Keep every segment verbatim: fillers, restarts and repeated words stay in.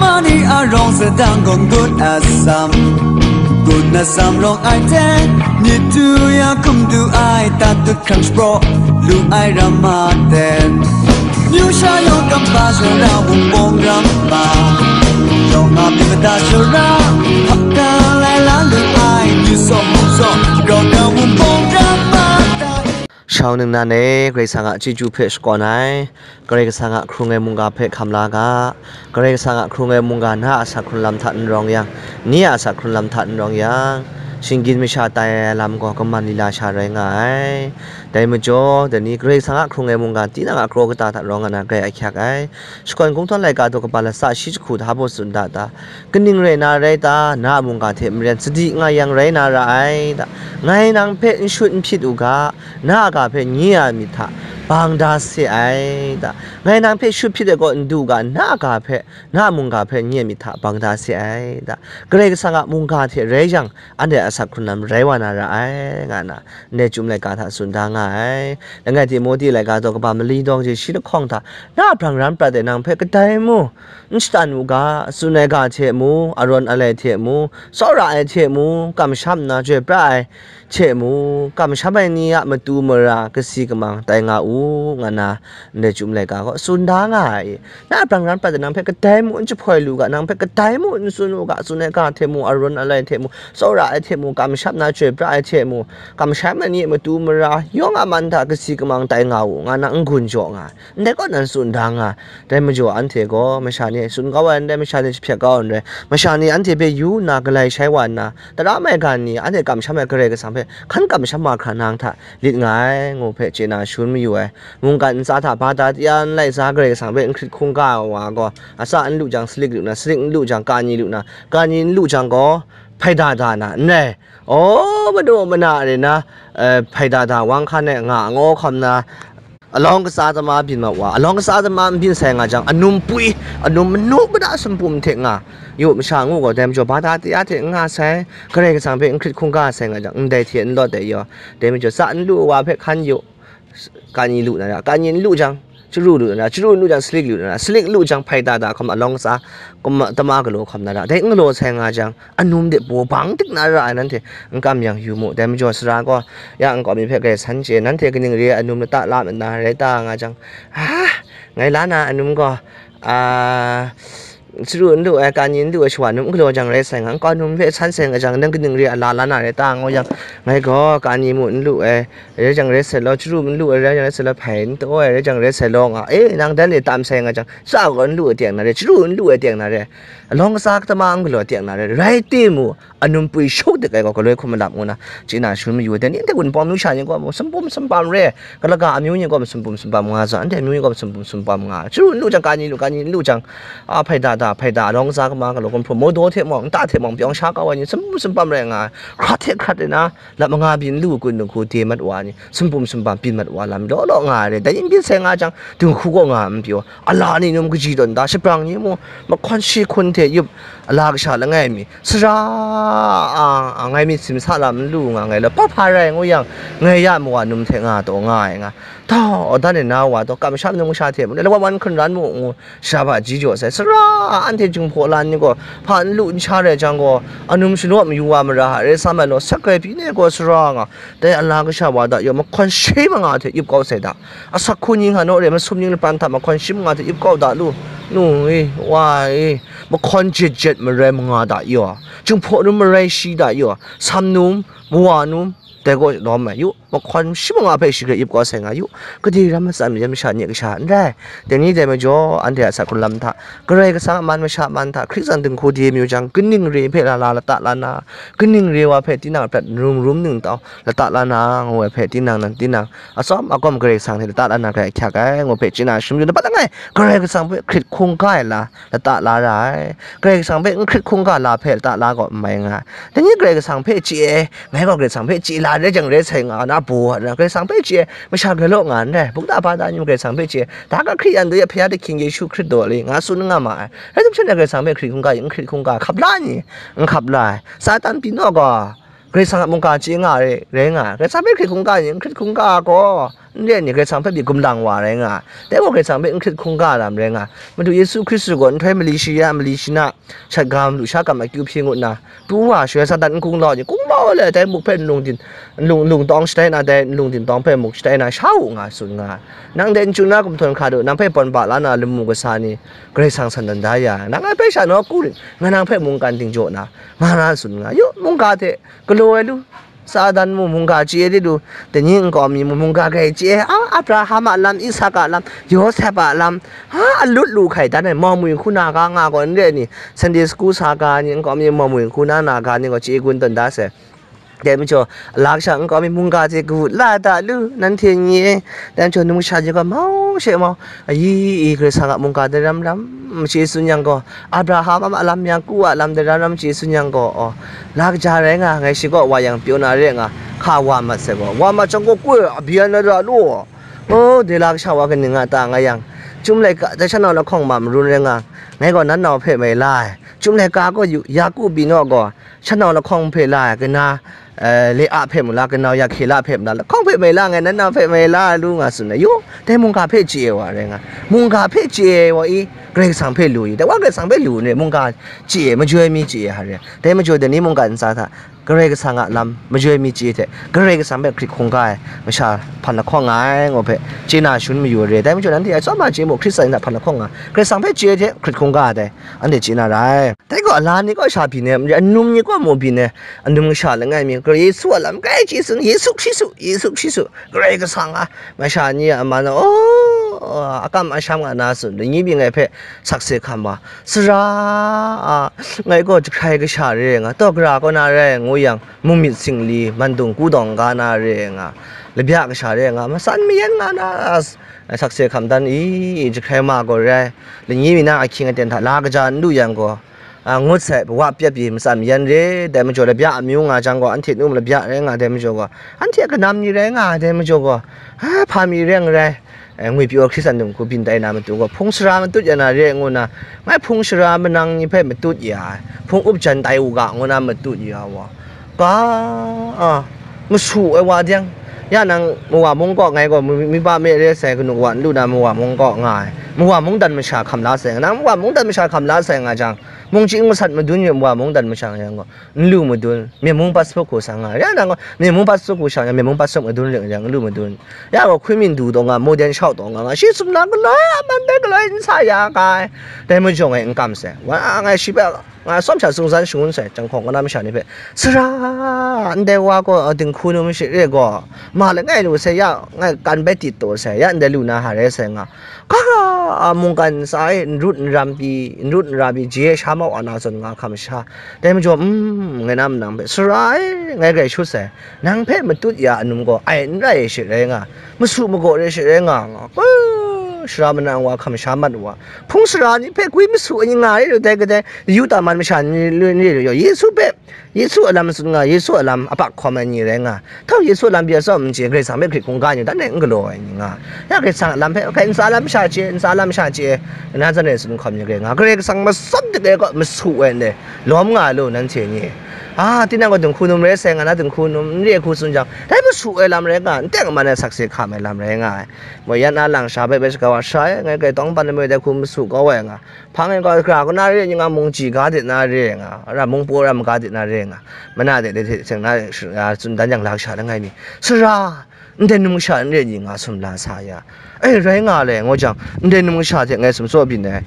Mani a rawng sadang gawn gun a sam, gun a sam rawng ai hte, myit du ya hkum du ai, tat dut hkrang shapraw lu ai ram ma ten. Myu sha yawng kampa sara, wunpawng ram ma, yawng a myit mada sara, hkap ka lai la lu ai, myu sawk mung sawk, grau grau wunpawng ram ma tai. Shau ningnan e, Karai Kasang a chyeju hpe shakawn ai, Karai Kasang a hkrung ai mungga hpe hkam la ga, Karai Kasang a hkrung ai mungga na a asak hkrun lam hta n rawng yang, ni a asak hkrun lam hta n rawng yang, shinggyim masha tai ai lam gaw kaman lila sha rai nga ai. Dai majaw, dai ni Karai Kasang a hkrung ai mungga tinang a kraw kata hta rawng nga na grai ahkyak ai. Shakawn Kungdawn laika daw kaba latsa shi jahku hta baw tsun da ta? Kaning rai na rai ta? Na a mungga hte maren sadi nga yang rai na ra ai ta? Ngai nang hpe n shut n hpyit u ga, na a ga hpe nye a myit hta bang da se ai ta? Ngai nang hpe shut hpyit ai gaw n du u ga, na a ga hpe, na a mungga hpe nye a myit hta bang da se ai ta? Karai Kasang a mungga hte rai yang, anhte a asak hkrun lam rai wa na ra ai, nga na ndai Chyum laika hta tsun da nga ai. Langai Timote laika daw kaba mali dawng je shi lahkawng hta, na a brang ram prat e nang hpe kadai mu n shatan u ga, tsun ai ga hte mu, arawn alai hte mu, tsawra ai hte mu, kamsham nna chyoi pra ai hte mu, kamsham ai ni a matu mara kasi kamang tai nga u, nga na ndai Chyum laika gaw tsun da nga ai. Na a brang ram prat e nang hpe kadai mu n jahpoi lu ga, nang hpe kadai mu n tsun u ga, tsun ai ga hte mu, arawn alai hte mu, tsawra ai hte mu, kamsham nna chyoi pra ai hte mu, kamsham ai ni a matu mara yawng a man hta kasi kamang tai nga u, nga na n-gun jaw nga ai. Ndai kaw nan tsun da nga ai. Dai majaw anhte gaw masha ni tsun kau ai n rai, masha ni jahpyek kau ai n rai, masha ni anhte hpe yu nna galai shai wa nna, tara maigan ni anhte kamsham ai Karai Kasang hpe hkan kamsham mahkra nang hta lit nga ai, ngu hpe chye na shangun mayu ai. Mungkan ntsa hta bata taya n lai sa Karai Kasang hpe n hkrit hkungga ai wa gaw, atsa n lu jang, salik lu na, salik n lu jang, kani lu na, kani n lu jang gaw, hpaida da na, n rai. Aw, madu mana re na, eh, hpaida da wang hkan e nga angaw hkawm na, alawng katsa tama byin mat wa, alawng katsa tama n byin sai nga jang, anum pwi, anum manu mada sumpum hte nga, yu, masha ngu gaw, dai majaw bata taya hte n nga sai, Karai Kasang hpe n hkrit hkungga sai nga jang, ndai hte n lawt ai yaw, dai majaw tsa n lu wa hpe hkan yu, kani lu na ra, kani n lu jang, chyaru lu na ra, chyaru n lu jang, salik lu na ra, salik lu jang, hpaida da hkawm alawng katsa, kum, tama galaw hkawm na ra, dai n galaw sai nga jang, anum de baw bang dik na ra ai, nanhte n kam yang yu mu. Dai majaw sara gaw, ya nkau mi hpe grai san chye, nanhte kaning re ai anum lata la mat na rai ta, nga jang, ha, ngai la na anum gaw, a, chyaru n lu ai, kani n lu ai shawa num n galaw jang rai sai nga, nkau num hpe san sai nga jang, nang kaning re ai la la na rai ta, ngu yang, ngai gaw kani mu n lu ai, rai jang rai sai law, chyaru n lu ai, rai jang rai sai law, hpai n taw ai, rai jang rai sai law, nga, e, nang dan e tam sai nga jang, tsa gaw n lu ai teng na re, chyaru n lu ai teng na re, alawng katsa katama n galaw ai teng na re, rai timung, anum pwi shuk dik ai gaw galoi hkum malap ngu na, chye na shangun mayu ai. Dai ni hte wunpawng amyu sha ni gaw, sumpum sumpam re, kalaga amyu ni gaw, sumpum sumpam nga zawn, anhte amyu ni gaw, sumpum sumpam nga. Chyaru n lu jang, kani lu, kani n lu jang, a, hpaida da, hpaida, alawng katsa katama galaw, gumhpraw mawdaw hte mawng, nta hte mawng, pyawng sha kau ai ni, sumpum sumpam rai nga, hkrat hte hkrat re na, lat manga byin lu, kun dinghku de mat wa ni, sumpum sumpam byin mat wa lam law law nga ai re. Dai yin byin sai nga jang, dinghku kaw nga n pyaw, ala ni num kaji tawn da, shabrang ni mu, mahkawn shi hkun hte yup, ala kasha langai mi, sara a, a, ngai myit simsa lam n lu nga ngai law, pa hpa rai ngu yang, ngai ya mawa num hte nga taw nga ai nga, tau dan e na wa taw, kamsham num kasha hte mu, lawan wan hkun ran mu ngu, sha hpa ji jaw sai. Sara a, anhte Jinghpaw lan ni gaw, hpa n lu n sha rai jang gaw, anum shalaw mayu wa mara hta rai sa mai law, sak rai pyi ne gaw sara nga, dai ala kasha wa da yaw, mahkawn shi manga hte yup kau sai da. Asak hku ni nga naw re, masum ning lapran hta mahkawn shi manga hte yup kau da lu. Nu e, wa e, mahkawn jet jet marai manga da yaw, Jinghpaw num marai shi da yaw, sam num, mawa num, dai gaw lawm ai yu, mahkawn shi manga hpe shi hkrai yup kau sai nga yu, kade ram matsam yan masha nye kasha n rai. Dai ni dai majaw, anhte a asak hkrun lam hta, Karai Kasang a man masha man hta, hkrik tsang dinghku de mayu jang, kaning re hpe la la lata la na, kaning re wa hpe tinang prat rum rum ning tau lata la na, ngu ai hpe tinang nan tinang, atsawm agawm Karai Kasang hte lata la na grai ahkyak ai, ngu hpe chye na shangun mayu, nang hpa langai, Karai Kasang hpe hkrit hkungga ai la, lata la ra ai. Karai Kasang hpe n hkrit hkungga la hpe lata la gaw n mai nga ai. Dai ni Karai Kasang hpe chye ai, ngai gaw Karai Kasang hpe chye la rai jang rai sai nga na, baw na Karai Kasang hpe chye ai, masha grai law nga n rai. Bungta bata ni Karai Kasang hpe chye ai, da ga hkrit yan dai hpya da hkying Yesu Hkristu li nga tsun nga ma ai. Rai tim shan Karai Kasang hpe hkrit hkungga, n hkrit hkungga, hkap la ni, n hkap la ai. Satan pyi naw gaw, Karai Kasang a mungga chye nga ai, rai nga ai. Karai Kasang hpe hkrit hkungga ni, n hkrit hkungga gaw, n re ai ni Karai Kasang hpe pyi gumlang wa rai nga ai. Dai gaw Karai Kasang hpe n hkrit hkungga lam rai nga ai. Madu Yesu Hkristu gaw nhtoi mali shi ya, mali shi na, shat ga malu sha kam akyu hpyi ngut nna, pru wa shoi Satan n kunglau ai ni, kunglau ai le, dai muk hpe nlung din, nlung, nlung tawng shatai na, dai nlung din tawng hpe muk shatai na, sha u nga tsun nga ai. Nang dai n chyu na gumhpraw hkra du, nang hpe pawn ba la na lamu kasa ni, Karai Kasang san dan da ya, nang ngai hpe sha nawku rit, ngai nang hpe mungkan dingjaw na, nga na tsun nga, yu, mungga hte galaw ai lu, Satan mu mungga chye de lu, dai ni nkau mi mu mungga grai chye, a, Abraham a lam, Isak a lam, Yawsep a lam, a, alut lu hkai dan ai, mau mwi hku na ga nga gaw n re ai ni, Sunday school sa ga ni, nkau mi mau mwi hku na na ga ni gaw chye gun tawn da sai. Dai majaw, a la kasha nkau mi mungga hte kawut la da lu, nanhte nye, dai majaw, numsha ni gaw mau she mau, ayi, i, Karai Kasang a mungga dai ram ram, machye tsun yang gaw, Abraham a lam, Yaku a lam dai ram ram machye tsun yang gaw, aw, la kaja rai nga, ngai shi kaw wa yang pyaw na re nga, hka wa mat sai gaw, wa mat jang gaw, koi, a byi ai na ra lu, o, dai la kasha wa kaning nga ta nga yang, Chyum laika, dai shanau lahkawng ma marun rai nga, ngai gaw nan nau hpe mai la ai, Chyum laika gaw yu, Yaku byi naw gaw, shanau lahkawng hpe la ai, kana, eh, Lea hpe mu la, kanau Rahkela hpe mu la, lahkawng hpe mai la, ngai nan nau hpe mai la lu nga tsun ai, yu, dai mungga hpe chye ai wa rai nga, mungga hpe chye ai wa i, Karai Kasang hpe lu i, dai wa Karai Kasang hpe lu n re, mungga chye ai, majoi mi chye ai hare, dai majaw dai ni mungga ntsa hta, Karai Kasang a lam, majoi mi chye hte, Karai Kasang hpe hkrit hkungga ai, masha hpan lahkawng nga ai, ngu hpe, chye na shangun mayu re, dai majaw nanhte a tsawm a chye mu, Hkristan ni hta hpan lahkawng nga, Karai Kasang hpe chye hte, hkrit hkungga ai dai, anhte chye na rai. Dai gaw, a la ni kaw sha byin ai, anum ni kaw mu byin ai, anum kasha langai mi, Yesu a lam, Karai Yesu, Yesu Hkristu, Yesu Hkristu, Karai Kasang a, masha ni a man, o, akam asham nga na tsun, lani byin ai hpe sakse hkam wa, sara a, ngai gaw jahkrai kasha re nga, taw gara kaw na rai ngu yang, mumyit singli, mandung kudawng ga na re nga, labya kasha re nga, matsan mayan nga na, sakse hkam dan i, jahkrai ma gaw rai, lani mi na ahkying aten hta la kaja n lu yang gaw, a, ngut sai, wa pyep pyi matsan mayan re, dai majaw labya amyu nga jang gaw, anhte nu labya rai nga, dai majaw gaw, anhte a kanam ni rai nga, dai majaw gaw, a, hpa mi rai n rai, e, ngwipyaw Hkristan dum hku byin tai na matu gaw, hpung sara matut ya na re ngu na, ngai hpung sara manang ni hpe matut ya ai, hpung up jan tai u ga ngu na matut ya wa, ga, a, masu ai wa deng, ya nang mawa mung kaw ngai gaw mi, mi ba me re sai, kanu kawa n lu na mawa mung kaw nga ai, mawa mungdan masha hkam la sai, nang mawa mungdan masha hkam la sai nga jang, mung chyi n masat madun yu mawa mungdan masha nga yang gaw, n lu madun, Myen mung passport hku sa nga ai, ya nang gaw, Myen mung passport hku sha yang, Myen mung passport madun ring yang, n lu madun, ya gaw, hkwi mindu taw nga, modern shau taw nga, nga, shi sumlang galoi, a man dai galoi n sa ya ga ai, dai majaw ngai n kam sai, wa ngai shi hpe, nga tsawm sha sungsan shangun sai, janghkawng kaw na masha ni hpe, sara, ndai wa gaw, dinghku num shi re gaw, ma langai lu sai ya, ngai kan bai tit taw sai, ya ndai lu na hare sai nga, ga, mungkan ntsa e n rut n ram pyi, n rut n ra pyi, je sha mau ana zawn nga hkam sha, dai majaw, mm, ngai na manang hpe, sara e, ngai grai shut sai, nang hpe matut ya anum gaw, ai n rai ai she rai nga, masu magaw re she rai nga, nga, ku, sara manang wa hkam sha mat wa, hpung sara ni hpe gwi masu ai ni nga re lu dai kadai, Yuda man masha ni lu, ni lu yaw, Yesu hpe, Yesu a lam tsun nga, Yesu a lam apak hkawm ai ni rai nga, htau Yesu a lam bya tsawm n chye, Karai Kasang hpe hkrit hkungga ai ni dan e n galaw ai ni nga, ya Karai Kasang a lam hpe, hkai ntsa lam sha chye, ntsa lam sha chye, Nazaret tsun hkawm ni rai nga, Karai Kasang masam dik ai kaw masu ai ndai, lawm nga lu nanhte ni, a, tinang gaw dinghku num rai sai nga na, dinghku num n re hku tsun jang, dai masu ai lam rai nga, n teng man ai sakse hkam ai lam rai nga ai, moi yan a lang sha bai bai shaga wa sha e, ngai grai tawng ban ai moi dai hku masu kau ai nga, hpang e gaw, gara kaw na re ni nga, mung chyi ga dit na re nga, ra mung pawra maga dit na re nga, mana de de hte seng na, tsun dan yang la kasha langai mi, sara, ndai num kasha n re ni nga sumla sa ya, e, rai nga le, ngu jang, ndai num kasha hte ngai sumsaw byin ai,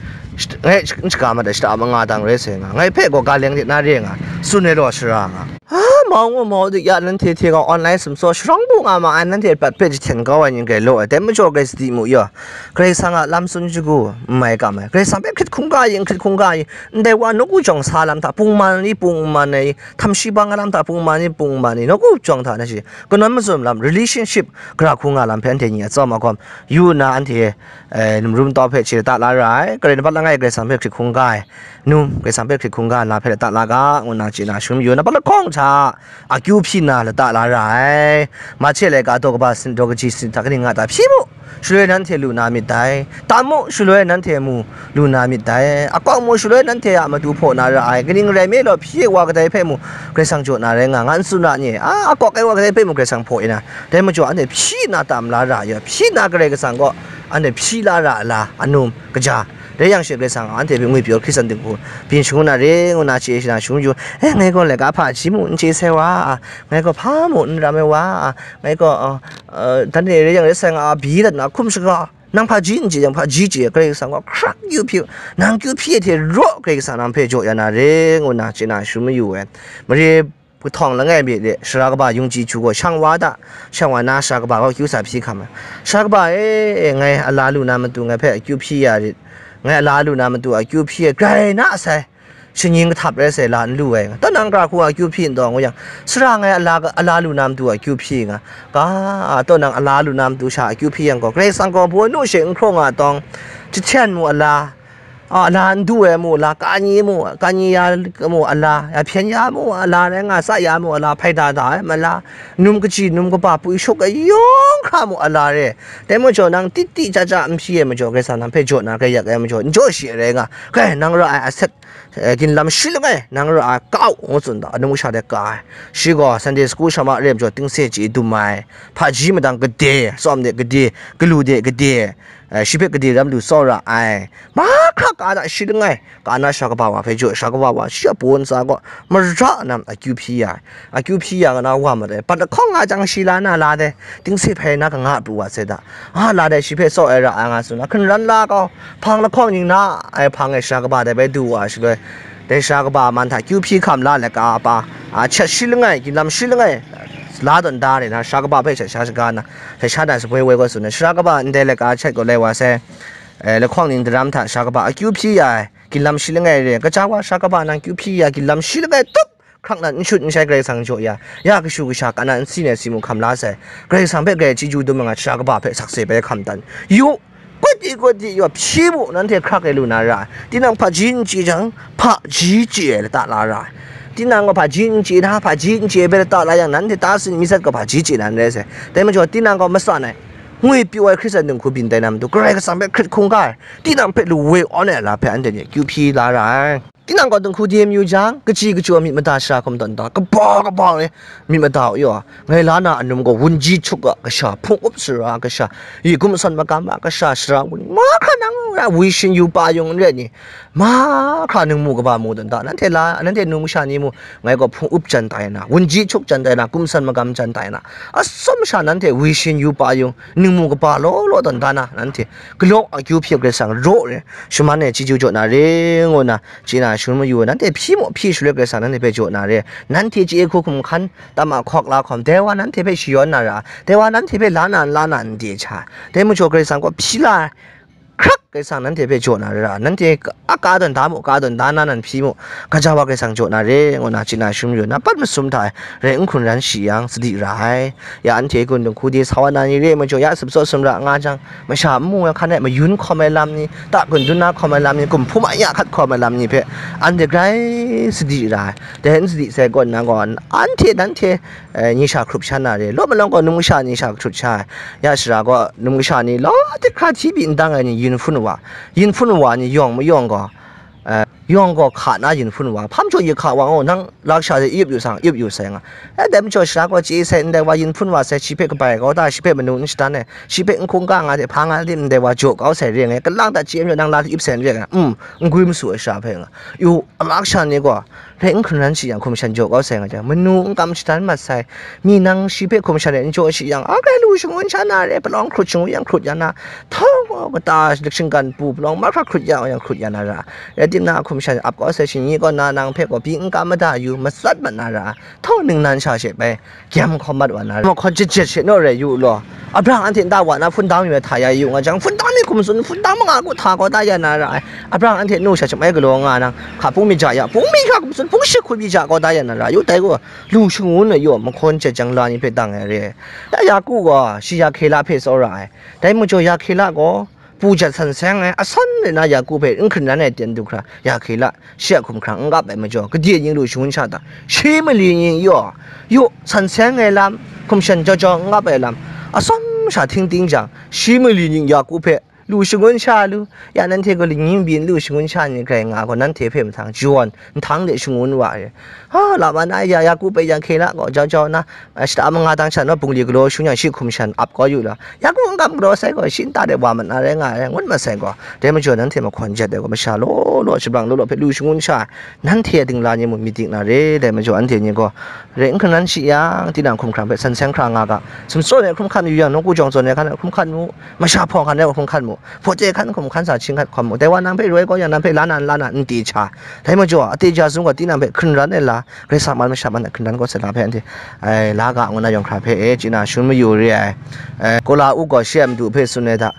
ngai n shaga mat ai shata manga dang rai sai nga, ngai hpe gaw ga leng dit na re nga, tsun ai law sara nga. A, mau ngu mau dik ya, nanhte hte gaw online sumsaw sharawng bu nga ma ai, nanhte prat hpe jahten kau ai ni grai law ai, dai majaw grai sadi mu yaw, Karai Kasang a lam tsun shagu n mai kam ai, Karai Kasang hpe hkrit hkungga ai, n hkrit hkungga ai, ndai wa nawku jawng sa lam hta pungman ni pungman ai, htam shi bang ai lam hta pungman ni pungman ai, nawku jawng hta na shi, kanawn mazum lam, relationship, gara hku nga lam hpe anhte ni a tsawm a gawm yu nna, anhte, eh, numrum tau hpe chye lata la ra ai, Karai nampat langai Karai Kasang hpe hkrit hkungga ai, num, Karai Kasang hpe hkrit hkungga ai lam hpe lata la ga, ngu nna chye na shangun yu, nampat lahkawng hta akyu hpyi na lata la ra ai. Mahte laika daw kaba sin, daw kaji sin hta kaning nga ta hpyi mu. shaloi nanhte lu na myit dai, tam mu, shaloi nanhte mu lu na myit dai, akawng mu, shaloi nanhte a matu hpaw na ra ai, kaning rai nme law, hpyi ai wa kadai hpe mu Karai Kasang jaw na rai nga, nga n tsun ra ni? A, akawk ai wa kadai hpe mu Karai Kasang hpaw na, dai majaw anhte hpyi na tam la ra ai, hpyi na Karai Kasang kaw anhte hpyi la ra ai la, anum kaja. Dai yang she Karai Kasang anhte hpe ngwi pyaw Hkristu dinghku byin shangun na re, ngu na chye shana shangun yu. E, ngai gaw laika hpaji mu n chye sai wa, ngai gaw hpa mu n ram ai wa, ngai gaw, uh, uh, dan re yang re sai nga a, bi dat na hkum shaga, nang hpaji n chye yang hpaji chye, Karai Kasang gaw hkrak kyu hpyi, nang kyu hpyi ai hte raw Karai Kasang nang hpe jaw ya na re, ngu na chye na shangun mayu ai. Mare Kahtawng langai mi de, sara kaba Yung Ji Chu gaw shang wa da, shang wa na, sara kaba gaw akyu sa hpyi hkam ai. Sara kaba e, ngai a la lu na matu ngai hpe akyu hpyi ya rit, ngai a la lu na matu akyu hpyi ai, grai na sai, shingnying kahtap rai sai, la n lu ai. Taw nang gara hku akyu hpyi n taw, ngu yang, sara ngai a la, a la lu na matu akyu hpyi nga, ga, taw nang a la lu na matu sha akyu hpyi yang gaw, Karai Kasang gaw baw nu she n hkraw nga tawng, jahten mu a la, a, a la n du ai mu a la, kani mu, kani ya mu a la, ya hpyen ya mu a la, rai nga, sa ya mu a la, hpai da da ai ma la, num kaji, num kaba, pui shuk ai yawng hkra mu a la re. Dai majaw nang titi cha cha n hpyi ai majaw, Karai Kasang nang hpe jaw na, grai yak ai majaw, n jaw shi ai rai nga, grai nang ra ai aset, eh, ginlam shi langai, nang ra ai kau, ngu tsun da, anung sha de ka ai. Shi gaw Sunday school shama re majaw, tingse chye dum ai, hpaji madang gade, tsawm de gade, galu de gade, eh, shi hpe gade ram lu tsawra ai. Mahkra ka da shi langai, ka na sara kaba wa hpe jaw, sara kaba wa shi a baw ntsa gaw mara nam akyu hpyi ya ai. Akyu hpyi ya nga na wa mat ai. Bat lahkawng nga jang shi la na la dai, tingse hpai na kanga pru wa sai da. A la dai shi hpe tsaw ai ra ai nga tsun na, hkungran la kau, hpang lahkawng ning na ai hpang e sara kaba dai bai du wa ai shaloi, dai sara kaba man hta kyu hpyi hkam la ai laika pa, a, chat shi langai, ginlam shi langai, la tawn da re na, sara kaba hpe shat sha shaga na, shat sha na, shaboi woi gaw tsun na, sara kaba ndai laika chat gaw lai wa sai, eh, lahkawng ning daram hta sara kaba akyu hpyi ya ai, ginlam shi langai re, kaja wa sara kaba nang kyu hpyi ya, ginlam shi langai tup, hkrak na n shut n shai Karai Kasang jaw ya, ya kashu kasha ka na n si na si mu hkam la sai, Karai Kasang hpe grai chyeju dum ai nga sara kaba hpe sakse bai hkam dan yu, kut di kut di yu, hpyi mu, nanhte hkrak e lu na ra ai. Tinang hpaji n chye jang, hpaji chye ai lata la ra ai. Tinang gaw hpaji n chye na, hpaji n chye ai hpe lata la yang, nanhte ta sin mi sat gaw hpaji chye na n rai sai. Dai majaw, tinang gaw matsan ai, ngwi pyaw ai Hkristu dinghku byin tai na matu, Karai Kasang hpe hkrit hkungga ai, tinang hpe lu woi awn ai ala hpe anhte ni kyu hpyi la ra ai. Tinang gaw dinghku di mayu jang, kaji kachyu ai myit mada sara hkum tawn da, kaba kaba ai myit mada u yaw, ngai la na anum gaw, wunji htuk a kasha, hpung up sara kasha, yi gumsan magam a kasha, sara wun mahkra nang ra, wi shin yu pa yung n rai ni, mahkra ningmu kaba mu tawn da, nanhte la, nanhte num sha ni mu, ngai gaw hpung up jan tai na, wunji htuk jan tai na, gumsan magam jan tai na, atsawm sha nanhte wi shin yu pa yung, ningmu kaba law law tawn da na, nanhte galaw akyu hpyi Karai Kasang raw re, shaman e chyeju jaw na re, ngu na, chye na shangun mayu, nanhte hpyi mu hpyi shaloi Karai Kasang nanhte hpe jaw na re, nanhte chye hku hkum hkan tam a hkawk la hkawm, dai wa nanhte hpe shayawn na ra, dai wa nanhte hpe la na n la na n de cha, dai majaw Karai Kasang gaw hpyi la ai, hkrak Karai Kasang nanhte hpe jaw na ra, nanhte a ka tawn da mu, ka tawn da na nan hpyi mu, gaja wa Karai Kasang jaw na re, ngu na chye na shangun mayu, na pat masum hta e rai n hkun ran shi yang, sadi ra ai. Ya anhte gun dinghku di sa wa na ni re ai majaw, ya sumsaw sumra nga jang, masha n mu ai hkan e mayun hkawm ai lam ni, ta gun dun na hkawm ai lam ni, gumhpum a ya hkat hkawm ai lam ni hpe anhte grai sadi ra ai. Dai n sadi sai kaw nna gaw, anhte nanhte, eh, ni sha hkrup sha na re, law malawng gaw num kasha ni sha hkrup sha ai. Ya sara gaw num kasha ni law dit hkra hti pyi n dang ai ni, yin hpun wa, yin hpun wa ni yawng mayawng gaw, eh, yawng gaw hka na yin hpun wa, hpam jaw yi hka wa, oh, nang lasha de yup yu sang, yup yu sai nga. Eh, dai majaw sara gaw chye sai ndai wa, yin hpun wa sai, shi hpe kabai kau da, shi hpe manu n shadan ai, shi hpe n hkungga nga de, hpa nga lim ndai wa jaw kau sai re ngai, kalang ta chye majaw nang la yup sai n re nga, mm, n gwi masu ai sara hpe nga. Yu, a lasha ni gaw, rai n hkun ran shi yang, hkum shan jaw kau sai nga jang, manu n kam shadan mat sai, mi nang shi hpe hkum shan e n jaw shi yang, a kai lu shangun sha na re, palawng hkrut shangun yang hkrut ya na, htawng gaw kata lik shinggan bu palawng mahkra hkrut ya yang hkrut ya na ra. Rai timung, a hkum shan ap kau sai shingyi gaw na nang hpe gaw pyi n kam mada yu, matsat mat na ra. Htawng ningnan sha she bai gyam hkawm mat wa na ra. Mahkawn jet jet she naw rai yu law. Abraham anhte nta wa na hpun dang mi mai hta ya yu nga jang, hpun dang mi hkum tsun, hpun dang manga ku hta kau da ya na ra ai. Abraham anhte nu sha shamai galaw nga nang, hka pung mi ja ya, pung mi hka hkum tsun, pung shi hku mi ja kau da ya na ra yu, dai gaw lu shangun ai yaw mahkawn jet jang la ni hpe dang ai re. Ya Yaku gaw shi Rahkela hpe tsawra ai. Dai majaw Rahkela gaw, pu jat san seng ai, asan re na Yaku hpe n hkrin ran ai ten du hkra, Rahkela shi a hkum hkrang n gap ai majaw, gade ning lu shangun sha ta, shi mali ni yaw, yu, san seng ai lam, hkum shan jaw jaw n gap ai lam, asan Sha ting ting jang, shi mali ning Yaku hpe lu shangun sha lu, ya nanhte gaw lingyi byin lu shangun sha ni grai nga gaw, nanhte hpe mahtang jawn, nhtang de shangun wa re. Ha, la ma na ya, Yaku hpe yang hkye la gaw, jau jau na, a, shata manga tang shan naw, bungli galaw shung yang, shi hkum shan ap kau yu la, Yaku n kam galaw sai gaw, shi nta de wa mat na rai nga ai, ngut mat sai gaw, dai majaw nanhte mahkawn jet ai gaw, masha law law, shabrang law law hpe lu shangun sha, nanhte a dingla ni mung myit dik na re, dai majaw anhte ni gaw, rai n hkran shi yang, tinang hkum hkrang hpe san seng hkra nga ga, sumsawt ai hkrum hkan yu yang, nawku jawng zawn ai hkan hkrum hkan mu, masha hpawng hkan ai hkrum hkan mu, hpaw chye hkan hkum hkan sa hkying hkan hkawm mu, dai wa nang hpe roi kau yang, nang hpe la na, la na, n te cha, dai majaw, a te ja sung gaw, tinang hpe hkran ran ai la, Karai Kasang man masha man a hkran kau sat la hpe anhte, ai, la ga ngu na yawng hkra hpe, e, chyi na shangun mayu re ai. E, Kola u gaw shi a madu hpe tsun ai hta,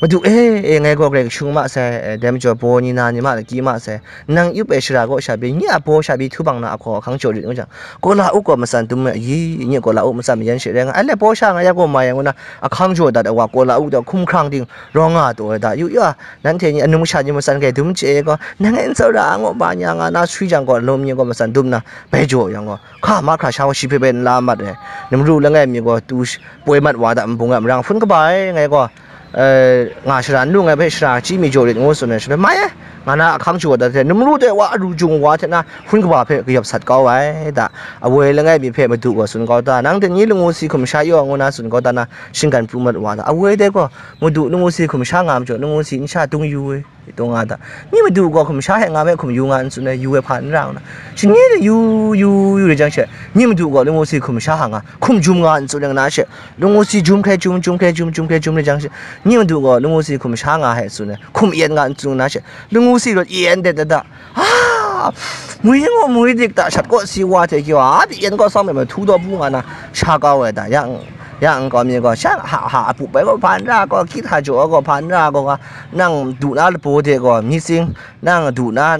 Madu e, e, ngai gaw Karai Kasang ma sai, e, dai majaw baw ni na ni ma laki ma sai, nang yup ai shara kaw sha pyi, nye a baw sha pyi htu bang na ahkaw ahkang jaw rit ngu jang, Kola u gaw matsan dum ai, yi, nye Kola u matsan mayan she rai nga, ai, le baw sha nga ya gaw mai ai ngu na, ahkang jaw dat ai wa, Kola u gaw hkum hkrang ting rawng nga taw ai da, yu ya, nanhte ni anung sha ni matsan kai dum chye gaw, nang e n tsawra a ngu ba nya nga na swi jang gaw, alum ni gaw matsan dum na, bai jaw yang gaw, hka mahkra sha gaw shi hpe bai n la mat ai, namru langai mi gaw tu sh-, poi mat wa da, nbung a marang hpun kaba ai, ngai gaw, eh, nga shara n lu, ngai hpe shara chyi mi jaw rit ngu tsun ai, shi hpe mai ai, nga na ahkang jaw dat hte, namru de wa aru jung wa hte na hpun kaba hpe kayawp sat kau ai da, awoi langai mi hpe madu gaw tsun kau ta, nang dai ni lamu si hkum sha yaw ngu na tsun kau ta na, shinggan pru mat wa da, awoi de gaw, madu lamu si hkum sha nga majaw, lamu si n sha dung yu ai. Tung nga da. Nye madu gaw hkum sha hte nga me hkum yu nga n tsun ai, yu ai hpa n ra ngu na. Shi nye de yu, yu, yu re jang she, nye madu gaw lamu si hkum sha hta nga, hkum jum nga n tsun ai nga na she, lamu si jum hkrai jum, jum hkrai jum, jum hkrai jum re jang she, nye madu gaw lamu si hkum sha nga hte tsun ai, hkum ayen nga n tsun na she, lamu si rawt ayen de da da. Ah, mui ngu mui dik ta shat kaw si wa hte kyaw, a pyi ayen kaw sang me ma htu daw bu nga na, sha kau ai da, yang, yang n kau mi gaw, sha ha, ha, a pup ai gaw hpa n ra gaw, hkyit hta jaw ai gaw hpa n ra gaw nga, nang du na labaw de gaw mi tsing, nang du na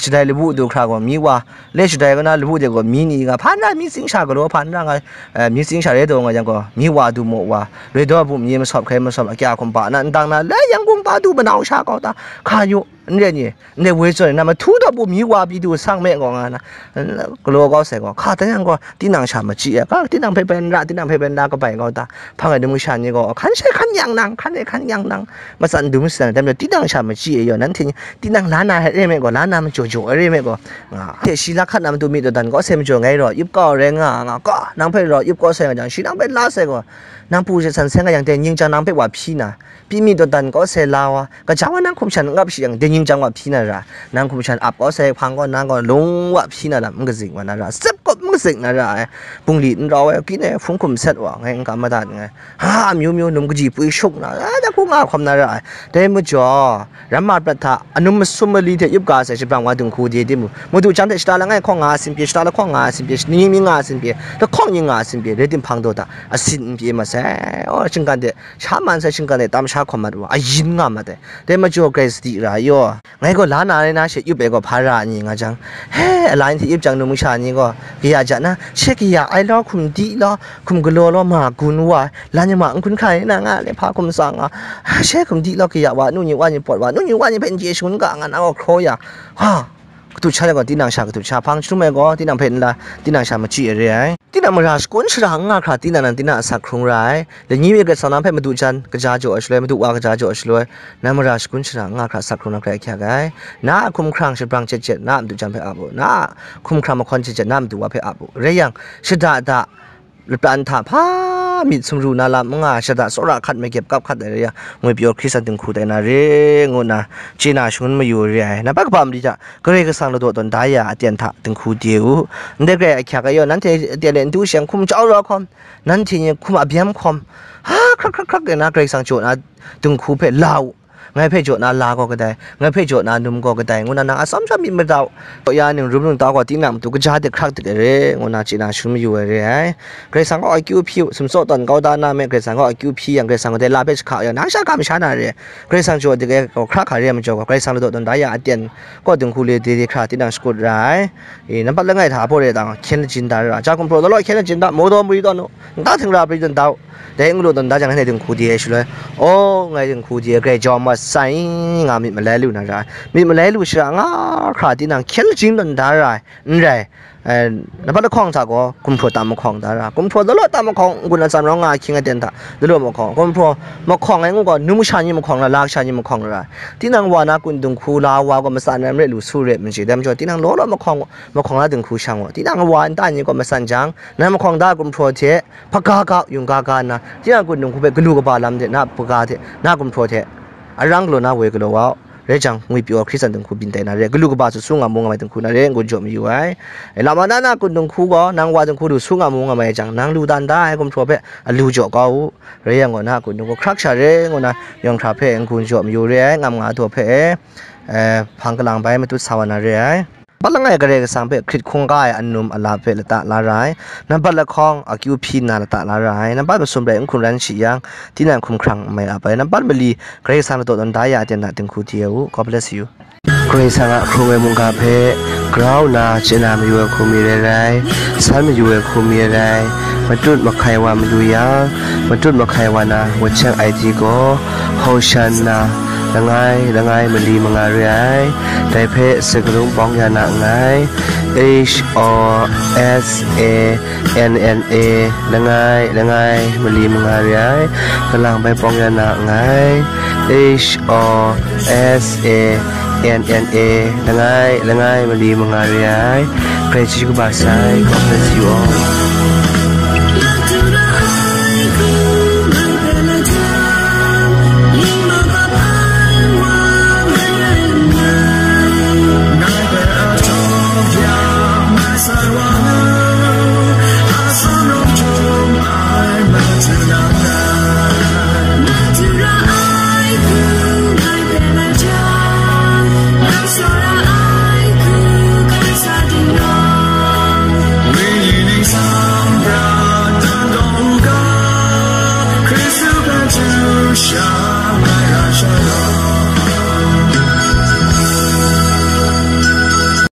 shadai labu du hkra gaw mi wa, le shadai gaw na labu de gaw mi ni nga, hpa n ra mi tsing sha galaw hpa n ra nga, eh, mi tsing sha re daw nga yang gaw, mi wa du maw wa, re daw bum ni masawp hkrai masawp, akya hkum pa na, ndang na, le yang gung pa du manau sha kau ta, hka yu, n re ni, n re woi zawn na, ma htu daw bu mi wa pyi du sang me gaw nga na, galaw kau sai gaw, hka dan yang gaw, tinang sha machyi ai, ka tinang hpe bai n ra, tinang hpe bai n ra kabai kau ta, hpang ai num sha ni gaw, hkan she hkan yang nang, hkan e hkan yang nang, matsan dum shadan ai, dai majaw tinang sha machyi ai yaw, nanhte ni tinang la na ai re me gaw, la na majaw jaw ai re me gaw, nga. Hte shi la hkat na matu mi dawdan kaw sai majaw ngai raw yup kau ai rai nga, nga, ka, nang hpe raw yup kau sai nga jang, shi nang hpe la sai gaw, nang pru she san seng nga yang, dai nying jang nang hpe wa hpyi na, pyi mi dawdan kaw sai la wa, kaja wa nang hkum shan n ap shi yang, dai nying jang wa hpyi na ra, nang hkum shan ap kaw sai hpang gaw, nang gaw lung wa hpyi na lam n kazik wa na ra, sep kawp n kazik na ra ai, bungli n rau ai, kyin e hpung hkum set wa, ngai n kam madat nngai. Ha, amyu myu num kaji pwi shuk na, a, da hku nga hkawm na ra ai. Dai majaw, ramma prat hta, anum masum mali hte yup ga sai shabrang wa dinghku de timung, madu jam hte shata langai hkawng nga a sinpye, shata lahkawng nga a sinpye, ni mi nga a sinpye, lahkawng ni nga a sinpye, rai tim hpang daw hta, asin n pye mat sai. Aw, shinggan de, sha man sai, shinggan de, tam sha hkawm mat wa, ayin nga mat ai. Dai majaw, grai sadi ra yaw. Ngai gaw la na rai na she yup ai gaw hpa ra ni nga jang, he, alai hte yup jang, num masha ni gaw kaya ja na, she kaya ai law, hkum di law, hkum galaw law, ma gun wa, la ni ma n hkun hkai na nga le, hpa hkum tsang nga, she hkum di law, kaya wa, nu ni wa ni pawt wa, nu ni wa ni hpe n chye shangun ga nga na gaw hkraw ya, ha, katut sha ai gaw, tinang sha katut sha, hpang jahtum ai gaw, tinang hpe n la, tinang sha machyi ai re ai. Tinang mara shakun shara n nga hkra, tinang nan tinang asak hkrung ra ai. Lani mi Karai Kasang nang hpe madu jan kaja jaw ai shaloi, madu wa kaja jaw ai shaloi, nang mara shakun shara n nga hkra asak hkrung na hkrai ahkyak ai. Na a hkum hkrang shabrang chet chet na a madu jan hpe ap u, na a hkum hkrang mahkawn chet chet na a madu wa hpe ap u. Rai yang, shada da, lapran hta hpa myit sumru na lam n nga, shada tsawra hkat makyep kap hkat ai rai yang, ngwi pyaw hkri san dinghku tai na re, ngu nna chye na shangun mayu re ai. Nampat kaba mali hta, Karai Kasang ladaw tawn da ya aten hta dinghku de u. Ndai grai ahkyak ai yaw, nanhte aten le n du sheng hkum jau la hkawm, nanhte ni hkum a byam hkawm, ha, hkrak hkrak hkrak de na Karai Kasang jaw na dinghku hpe la u. Ngai hpe jaw na la gaw kadai, ngai hpe jaw na num gaw kadai, ngu na nang atsawm sha myit madau. Ya ning rum ningtau gaw tinang matu kaja de hkrak dik ai re, ngu na chye na shangun mayu ai re ai. Karai Kasang gaw akyu hpyi u, sumsaw tawn kau da na me, Karai Kasang gaw akyu hpyi yang, Karai Kasang gaw dai la hpe jahka yang, nang sha kam sha na re. Karai Kasang jaw dik ai gaw hkra hka re ai majaw gaw, Karai Kasang ladaw tawn da ya aten kaw dinghku le de de hkra tinang shakut ra ai. E, nampat langai hta hpaw re tang, hkyen lajin da ra, ja hkum hpraw law law hkyen lajin da, maw daw mari tawn u, nta htingra pri tawn da u. Dai n galaw tawn da jang, nanhte dinghku de ai shaloi, aw, ngai dinghku de ai, Karai jaw mas. Sai nga myit malai lu na ra ai. Myit malai lu shara nga hkra tinang hkyen lajing tawn da ra ai, n rai. Eh, nambat lahkawng hta gaw gumhpraw tam mahkawng da ra. Gumhpraw law law tam mahkawng, n-gun atsam rawng nga ahkying aten hta law law mahkawng. Gumhpraw mahkawng ai ngu gaw, nu masha ni mahkawng ra, la kasha ni mahkawng ra. Tinang wa na kun dinghku la wa gaw matsan ai n rai lu su re ai majaw, dai majaw, tinang law law mahkawng, mahkawng la dinghku shang gaw, tinang wa nta ni gaw matsan jang, nang mahkawng da gumhpraw hte, hpaga ga, yungga ga nna, tinang kun dinghku hpe galu kaba lam hte, na hpaga hte, na gumhpraw hte, arang galaw na woi galaw wa u. Rai jang, ngwipyaw Hkristan dinghku byin tai na re, galu kaba su su nga mu nga mai dinghku na re, n-gun jaw mayu ai. E, lama na na kun dinghku gaw, nang wa dinghku lu su nga mu nga mai jang, nang lu dan da ai gumhpraw hpe alu jaw kau u. Rai yang gaw, na kun dinghku hkrak sha re, ngu na yawng hkra hpe n-gun jaw mayu re ai, ngam nga daw hpe, e, hpang kalang bai matut sa wa na re ai. Nambat langai Karai Kasang hpe hkrit hkungga ai annum a lam hpe lata la ra ai. Nambat lahkawng akyu hpyi nna lata la ra ai. Nambat masum rai n hkun ran shi yang, tinang hkumhkrang n mai ap ai. Nambat mali Karai Kasang ladaw tawn da ya aten hta dinghku di u. God bless you. Karai Kasang a hkrung ai mungga hpe grau nna chye na mayu ai hku mi rai rai, san mayu ai hku mi rai rai, matut mahkai wa mayu yang, matut mahkai wa na wuncheng ai di gaw, Hosanna, langai, langai mali manga re ai. Dai hpe sakarung pawng ya na nngai. H O S A N N A, langai, langai mali manga re ai. Kalang bai pawng ya na nngai. H O S A N N A, langai, langai mali manga re ai. Karai chyeju kaba sai. God bless you all.